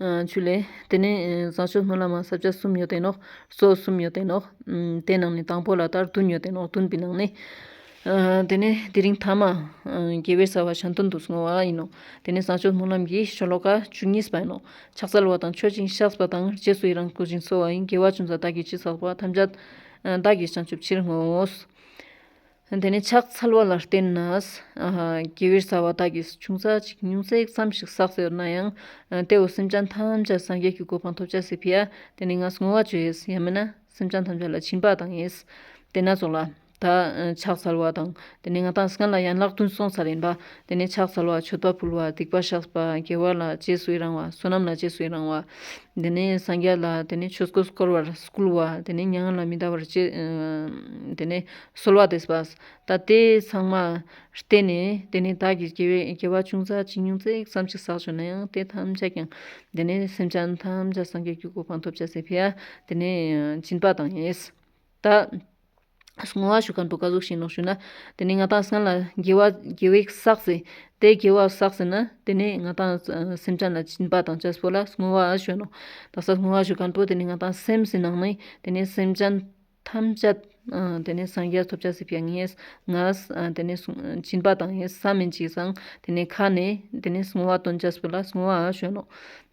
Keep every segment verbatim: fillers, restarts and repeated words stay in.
ཨ་ཆུ་ལེ། དེ་ནས་ཨ་བཟང་སྤྱོད་སྨོན་ལམ་མ་ས་བཅད་གསུམ་ཡོད་དེ་ནོག། སོ་གསུམ་ཡོད་དེ་ནོག། ཨམ་དེ་ནང་ནས་དང་པོ་ལ་ད་བདུན་ཡོད་དེ་ནོག། བདུན་པའི་ནང་ནས། ཨ་དེ་ནས་དེ་རིང་ཐ་མ་ཨ་དགེ་བའི་རྩ་བ་གཞན་དོན་དུ་བསྔོ་བ་ཡིན་ནོག། དེ་ནས་བཟང་སྤྱོད་སྨོན་ལམ་གྱི་ཤོ་ལོ་ཀ་བཅུ་གཉིས་པ་ཡིན་ནོག། ཕྱག་འཚལ་བ་དང་མཆོད་ཅིང་བཤགས་པ་དང་། རྗེས་སུ་ཡི་རང་བསྐུལ་ཞིང་གསོལ་བ་ཡི། དགེ་བ་ཅུང་ཟད་བདག་གིས་ཅི་བསགས་པ། ཐམས་ཅད་ཨ་བདག་གིས་བྱང་ཆུབ་ཕྱིར་བསྔོའོ། དེ་ནས་ཕྱག་འཚལ་བ་ལ་བརྟེན་ནས་ཨ་དགེ་བའི་རྩ་བ་བདག་གིས་ཆུང་ཙག་ཅིག་ཉུང་ཙག་ཙམ་ཞིག་བསགས་ཡོད་ན་ཡང་ཨ་དེ་བོ་སེམས་ཅན་ཐམས་ཅད་སངས་རྒྱས་ཀྱི་གོ་འཕང་ཐོབ་ཅེས་སི་ཕི་ཡ་དེ་ནས་ང་བསྔོ་བ་ཅོ་ཡིན། ཡང་མིན་ན་སེམས་ཅན་ཐམས་ཅད་ལ་སྦྱིན་པ་བཏང་ཡིན། དེ་ན་ཙོགས་ལ་ད་ཨ་ཕྱག་འཚལ་བ་དང་དེ་ནས་ང་ཏང་སྔན་ལ་ཡན་ལག་བདུན་སོང་ཚར་ཡིན་པ། དེ་ནས་ཕྱག་འཚལ་བ། མཆོད་པ་ཕུལ་བ། སྡིག་པ་བཤགས་པ། དགེ་བ་ལ་རྗེས་སུ་ཡི་རང་བ། བསོད་ནམས་ལ་རྗེས་སུ་ཡི་རང་བ། དེ་ནས་སངས་རྒྱས་ལ་དེ་ནས་ཆོས་འཁོར་བསྐོར་བར་བསྐུལ་བ། དེ་ནས་མྱ་ངན་ལས་མི་འདའ་བར་བྱེད། ཨ་དེ་ནས་གསོལ་བ་འདེབས་པ། ད་དེ་ཚང་མ་བརྟེན་ནས་དེ་ནས་བདག་གིས་དགེ་བའི་དགེ་བ་ཆུང་ཙག་ཅིག་ཉུང་ཙག་ཙམ་ཞིག་བསགས་བྱུང་ན་ཡང་དེ་ཐམས་ཅད་ཀྱང་དེ་ནས་སེམས་ཅན་ཐམས་ཅད་སངས་རྒྱས་ཀྱི་གོ་འཕང་ཐོབ་ཅེས་སི་ཕི་ཡ་དེ་ནས་སྦྱིན་པ་བཏང་ཡིན། ད་བསྔོ་བ་ཞུ་མཁན་པོ་ག་ཟུག་ཞིག་ནོག་ཞུ་ན། དེ་ནས་ང་ཏང་སྔན་ལ་དགེ་བ་དགེ་བའི་བསགས་སེ། དེ་དགེ་བ་བསགས་སེ་ན་དེ་ནས་ང་ཏང་སེམས་ཅན་ལ་སྦྱིན་པ་བཏང་ཅེས་པོ་ལ་བསྔོ་བ་ཞུ་ནོག། ད་ས་བསྔོ་བ་ཞུ་མཁན་པོ་དེ་ནས་ང་ཏང་སེམས་སི་ནང་ནས་དེ་ནས་སེམས་ཅན་ཐམས་ཅད་ཨ་དེ་ནས་སངས་རྒྱས་ཐོབ་ཅེས་སི་ཕི་ཡ་ངས་ང་ཨ་དེ་ནས་སྦྱིན་པ་བཏང་ཡིན་བསམ་མིན་ཅིག་སང་དེ་ནས་ཁ་ནས་དེ་ནས་བསྔོ་བ་འདོན་ཅེས་པོ་ལ་བསྔོ་བ་ཞུ་ནོག།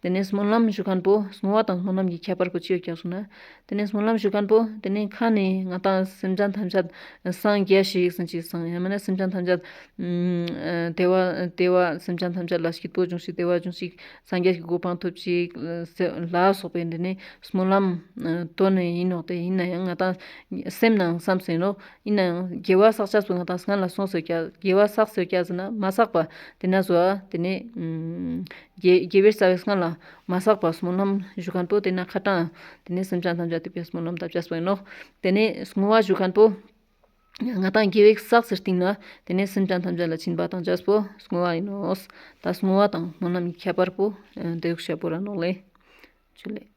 དེ་ནས་སྨོན་ལམ་ཞུ་མཁན་པོ་བསྔོ་བ་དང་སྨོན་ལམ་གྱི་ཁྱད་པར་པོ་ཅི་ཡོད་ཀྱག་ཞུ་ན། དེ་ནས་སྨོན་ལམ་ཞུ་མཁན་པོ་དེ་ནས་ཁ་ནས་ང་ཏང་སེམས་ཅན་ཐམས་ཅད་སངས་རྒྱས་ཤིག་སེམས་ཅིག་སང་ཡང་མིན་ན་སེམས་ཅན་ཐམས་ཅད་ཨ་བདེ་བ་བདེ་བ་སེམས་ཅན་ཐམས་ཅད་ལ་སྐྱིད་པོ་འབྱུང་ཞིག་བདེ་བ་འབྱུང་ཞིག་སངས་རྒྱས་ཀྱི་གོ་འཕང་ཐོབ་ཅིག་ལ་སོགས་པའི་དེ་ནས་སྨོན་ལམ་ཨ་འདོན་ནས་ཡིན་ནོག། དེ་ཡིན་ན་ཡང་ང་ཏང་སེམས་ནང་བསམ་སེ་ཡིན་ནོག། ཡིན་ན་ཡང་དགེ་བ་བསགས་ཅེས་པོ་ང་ཏང་སྔན་ལ་སོང་སེ་ཡོད་ཀྱག། དགེ་བ་བསགས་སེ་ཡོད་ཀྱག་ཟེར་ན་མ་བསགས་པ་དེ་ན་བཟོ་ཨ་དེ་ནས་ཨ་དགེ་དགེ་བའི་རྩ་བའི་སྔན་ལ་མ་བསགས་པ་སྨོན་ལམ་ཞུ་མཁན་པོ་དེ་ན་ཁ་ཏང་དེ་ནས་སེམས་ཅན་ཐམས་ཅད་དེ་བས་སྨོན་ལམ་བཏབ་ཅེས་པོ་ཡིན་ནོག། དེ་ནས་བསྔོ་བ་ཞུ་མཁན་པོ་ང་ཏང་དགེ་བའི་བསགས་སེ་སྟིང་ན་དེ་ནས་སེམས་ཅན་ཐམས་ཅད་ལ་སྦྱིན་པ་བཏང་ཅེས་པོ་བསྔོ་བ་ཡིན་ནོག། ད་བསྔོ་བ་དང་སྨོན་ལམ་གྱི་ཁྱད་པར་པོ་ཨ་དེ་ཡོག་ཤ་པོ་ར་ནོག་ལེ། ཆུ་ལེ།